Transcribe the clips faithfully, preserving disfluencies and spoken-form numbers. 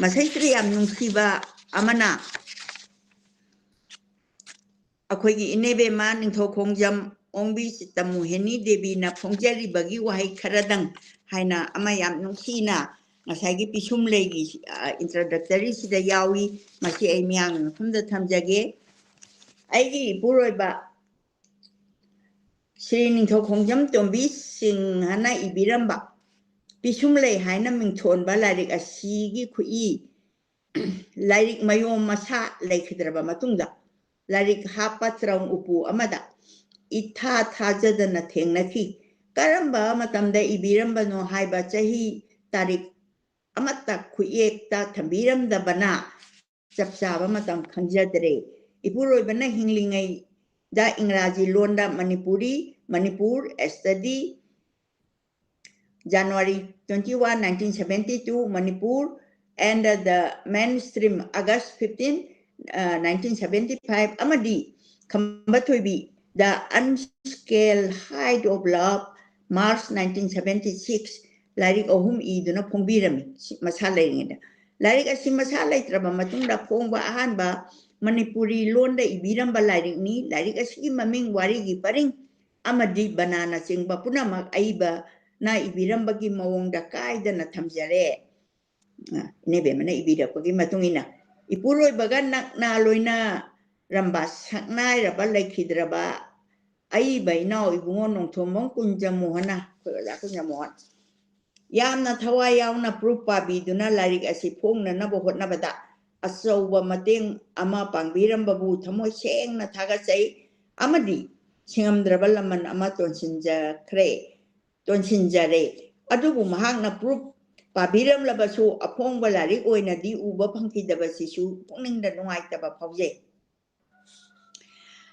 ꯃꯁꯤꯗ ꯌꯥꯝ ꯅꯨꯡꯁꯤꯕ ꯑꯃꯅ, ꯑꯩꯈꯣꯏꯒꯤ ꯏꯅꯦꯕꯦꯝꯃ ꯅꯤꯡꯊꯧ ꯈꯣꯡꯖꯝ ꯑꯣꯡꯕꯤ ꯆꯤꯠꯇꯃꯣꯍꯤꯅꯤ ꯗꯦꯕꯤꯅ ꯐꯣꯡꯖꯔꯤꯕꯒꯤ ꯋꯥꯍꯩ ꯈꯔꯗꯪ ꯍꯥꯏꯅ ꯑꯃ ꯌꯥꯝ ꯅꯨꯡꯁꯤꯅ ꯉꯁꯥꯏꯒꯤ ꯄꯤꯁꯨꯝ ꯂꯩꯒꯤ, ꯑ, introductory ꯁꯤꯗ ꯌꯥꯎꯏ꯫ ꯃꯁꯤ ꯑꯩ ꯃꯤꯌꯥꯝꯒꯤ ꯃꯐꯝꯗ ꯊꯝꯖꯒꯦ꯫ ꯑꯩꯒꯤ ꯏꯄꯨꯔꯣꯏꯕ ꯁ꯭ꯔꯤ ꯅꯤꯡꯊꯧ ꯈꯣꯡꯖꯝ ꯇꯣꯝꯕꯤ ꯁꯤꯡꯍꯅ ꯏꯕꯤꯔꯝꯕ ꯄꯤꯁꯨꯝ ꯂꯩ ꯍꯥꯏꯅ ꯃꯤꯡꯊꯣꯟꯕ ꯂꯥꯏꯔꯤꯛ ꯑꯁꯤꯒꯤ ꯈꯨꯠꯏ, ꯂꯥꯏꯔꯤꯛ ꯃꯌꯣꯝ ꯃꯁꯥ ꯂꯩꯈꯤꯗ꯭ꯔꯕ ꯃꯇꯨꯡꯗ, ꯂꯥꯏꯔꯤꯛ ꯍꯥꯞꯄ ꯇ꯭ꯔꯪ ꯎꯄꯨ ꯑꯃꯗ ꯏꯊꯥ ꯊꯥꯖꯗꯅ ꯊꯦꯡꯅꯈꯤ꯫ ꯀꯔꯝꯕ ꯃꯇꯝꯗ ꯏꯕꯤꯔꯝꯕꯅꯣ ꯍꯥꯏꯕ ꯆꯍꯤ, ꯇꯥꯔꯤꯛ ꯑꯃꯠꯇ ꯈꯨꯠꯌꯦꯛꯇ ꯊꯝꯕꯤꯔꯝꯗꯕꯅ ꯆꯞ ꯆꯥꯕ ꯃꯇꯝ ꯈꯪꯖꯗ꯭ꯔꯦ꯫ ꯏꯄꯨꯔꯣꯏꯕꯅ ꯍꯤꯡꯂꯤꯉꯩꯗ ꯏꯪꯒ꯭ꯔꯥꯖꯤ ꯂꯣꯟꯗ Manipuri, Manipur, A Study, January twenty-one, nineteen seventy-two, Manipur, and the Mainstream, August fifteen, uh, nineteen seventy-five, ꯑꯃꯗꯤ ꯈꯝꯕ ꯊꯣꯏꯕꯤ, The Unscaled Height of Love, March nineteen seventy-six, ꯂꯥꯏꯔꯤꯛ ꯑꯍꯨꯝ ꯏꯗꯨꯅ ꯐꯣꯡꯕꯤꯔꯝꯃꯤ꯫ ꯁꯤ ꯃꯁꯥ ꯂꯩꯔꯤꯉꯩꯗ, ꯂꯥꯏꯔꯤꯛ ꯑꯁꯤ ꯃꯁꯥ ꯂꯩꯇ꯭ꯔꯕ ꯃꯇꯨꯡꯗ ꯐꯣꯡꯕ ꯑꯍꯥꯟꯕ ꯃꯅꯤꯄꯨꯔꯤ ꯂꯣꯟꯗ ꯏꯕꯤꯔꯝꯕ ꯂꯥꯏꯔꯤꯛꯅꯤ꯫ ꯂꯥꯏꯔꯤꯛ ꯑꯁꯤꯒꯤ ꯃꯃꯤꯡ ꯋꯥꯔꯤꯒꯤ ꯄꯔꯤꯡ ꯑꯃꯗꯤ ꯕꯅꯥꯅꯆꯤꯡꯕ ꯄꯨꯝꯅꯃꯛ ꯑꯏꯕꯅ ꯏꯕꯤꯔꯝꯕꯒꯤ ꯃꯑꯣꯡꯗ ꯀꯥꯏꯗꯅ ꯊꯝꯖꯔꯦ꯫ ꯑ, ꯏꯅꯦꯕꯦꯝꯃꯅ ꯏꯕꯤꯔꯛꯄꯒꯤ ꯃꯇꯨꯡ ꯏꯟꯅ, ꯏꯄꯨꯔꯣꯏꯕꯒ ꯅꯛꯅ ꯂꯣꯏꯅꯔꯝꯕ ꯁꯛꯅꯥꯏꯔꯕ ꯂꯩꯈꯤꯗ꯭ꯔꯕ ꯑꯏꯕ ꯏꯅꯥꯎ ꯏꯕꯨꯡꯉꯣ ꯅꯣꯡꯊꯣꯝꯕꯝ ꯀꯨꯟꯖꯃꯣꯍꯟꯅ, ꯑꯩꯈꯣꯏ ꯑꯣꯖꯥ ꯀꯨꯟꯖꯃꯣꯍꯟ, ꯌꯥꯝꯅ ꯊꯋꯥꯏ ꯌꯥꯎꯅ proof ꯄꯥꯕꯤꯗꯨꯅ ꯂꯥꯏꯔꯤꯛ ꯑꯁꯤ ꯐꯣꯡꯅꯅꯕ ꯍꯣꯠꯅꯕꯗ ꯑꯆꯧꯕ ꯃꯇꯦꯡ ꯑꯃ ꯄꯥꯡꯕꯤꯔꯝꯕꯕꯨ ꯊꯃꯣꯏ ꯁꯦꯡꯅ ꯊꯥꯒꯠꯆꯩ ꯑꯃꯗꯤ ꯁꯤꯡꯉꯝꯗ꯭ꯔꯕ ꯂꯃꯟ ꯑꯃ ꯇꯣꯟꯁꯤꯟꯖꯈ꯭ꯔꯦ, ꯇꯣꯟꯁꯤꯟꯖꯔꯦ꯫ ꯑꯗꯨꯕꯨ ꯃꯍꯥꯛꯅ proof ꯄꯥꯕꯤꯔꯝꯂꯕꯁꯨ ꯑꯐꯣꯡꯕ ꯂꯥꯏꯔꯤꯛ ꯑꯣꯏꯅꯗꯤ ꯎꯕ ꯐꯪꯈꯤꯗꯕꯁꯤꯁꯨ ꯄꯨꯛꯅꯤꯡꯗ ꯅꯨꯡꯉꯥꯏꯇꯕ ꯐꯥꯎꯖꯩ꯫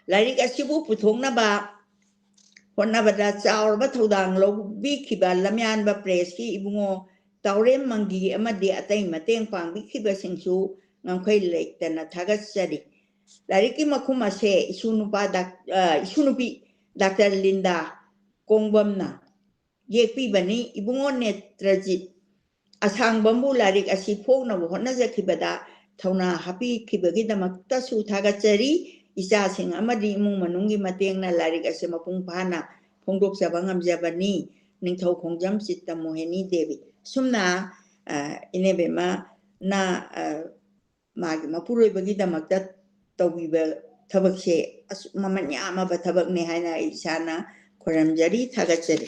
ꯂꯥꯏꯔꯤꯛ ꯑꯁꯤꯕꯨ ꯄꯨꯊꯣꯛꯅꯕ ꯍꯣꯠꯅꯕꯗ ꯆꯥꯎꯔꯕ ꯊꯧꯗꯥꯡ ꯂꯧꯕꯤꯈꯤꯕ ꯂꯝꯌꯥꯟꯕ press ꯀꯤ ꯏꯕꯨꯡꯉꯣ ꯇꯥꯎꯔꯦꯝ ꯃꯪꯒꯤ ꯑꯃꯗꯤ ꯑꯇꯩ ꯃꯇꯦꯡ ꯄꯥꯡꯕꯤꯈꯤꯕꯁꯤꯡꯁꯨ ꯉꯝꯈꯩ ꯂꯩꯇꯅ ꯊꯥꯒꯠꯆꯔꯤ꯫ ꯂꯥꯏꯔꯤꯛꯀꯤ ꯃꯈꯨꯝ ꯑꯁꯦ ꯏꯁꯨ ꯅꯨꯄꯥ ꯗꯥꯛ-, ꯑ, ꯏꯁꯨ ꯅꯨꯄꯤ ꯗꯥꯛꯇꯔ ꯂꯤꯟꯗꯥ ꯀꯣꯡꯕꯝꯅ ꯌꯦꯛꯄꯤꯕꯅꯤ꯫ ꯏꯕꯨꯡꯉꯣ ꯅꯦꯇ꯭ꯔꯖꯤꯠ ꯑꯁꯥꯡꯕꯝꯕꯨ ꯂꯥꯏꯔꯤꯛ ꯑꯁꯤ ꯐꯣꯡꯅꯕ ꯍꯣꯠꯅꯖꯈꯤꯕꯗ ꯊꯧꯅꯥ ꯍꯥꯞꯄꯤꯈꯤꯕꯒꯤꯗꯃꯛꯇꯁꯨ ꯊꯥꯒꯠꯆꯔꯤ꯫ ꯏꯆꯥꯁꯤꯡ ꯑꯃꯗꯤ ꯏꯃꯨꯡ ꯃꯅꯨꯡꯒꯤ ꯃꯇꯦꯡꯅ ꯂꯥꯏꯔꯤꯛ ꯑꯁꯤ ꯃꯄꯨꯡ ꯐꯥꯅ ꯐꯣꯡꯗꯣꯛꯆꯕ ꯉꯝꯖꯕꯅꯤ꯫ ꯅꯤꯡꯊꯧ ꯈꯣꯡꯖꯝ ꯆꯤꯠꯇ ꯃꯣꯍꯤꯅꯤ ꯗꯦꯕꯤ꯫ ꯁꯨꯝꯅ, ꯑ, ꯏꯅꯦꯕꯦꯝꯃꯅ, ꯑ, ꯃꯥꯒꯤ ꯃꯄꯨꯔꯣꯏꯕꯒꯤꯗꯃꯛꯇ ꯇꯧꯕꯤꯕ ꯊꯕꯛꯁꯦ ꯑꯁꯨꯛ ꯃꯃꯜ ꯌꯥꯝꯃꯕ ꯊꯕꯛꯅꯤ ꯍꯥꯏꯅ ꯑꯩ ꯏꯁꯥꯅ ꯈꯣꯏꯔꯝꯖꯔꯤ, ꯊꯥꯒꯠꯆꯔꯤ꯫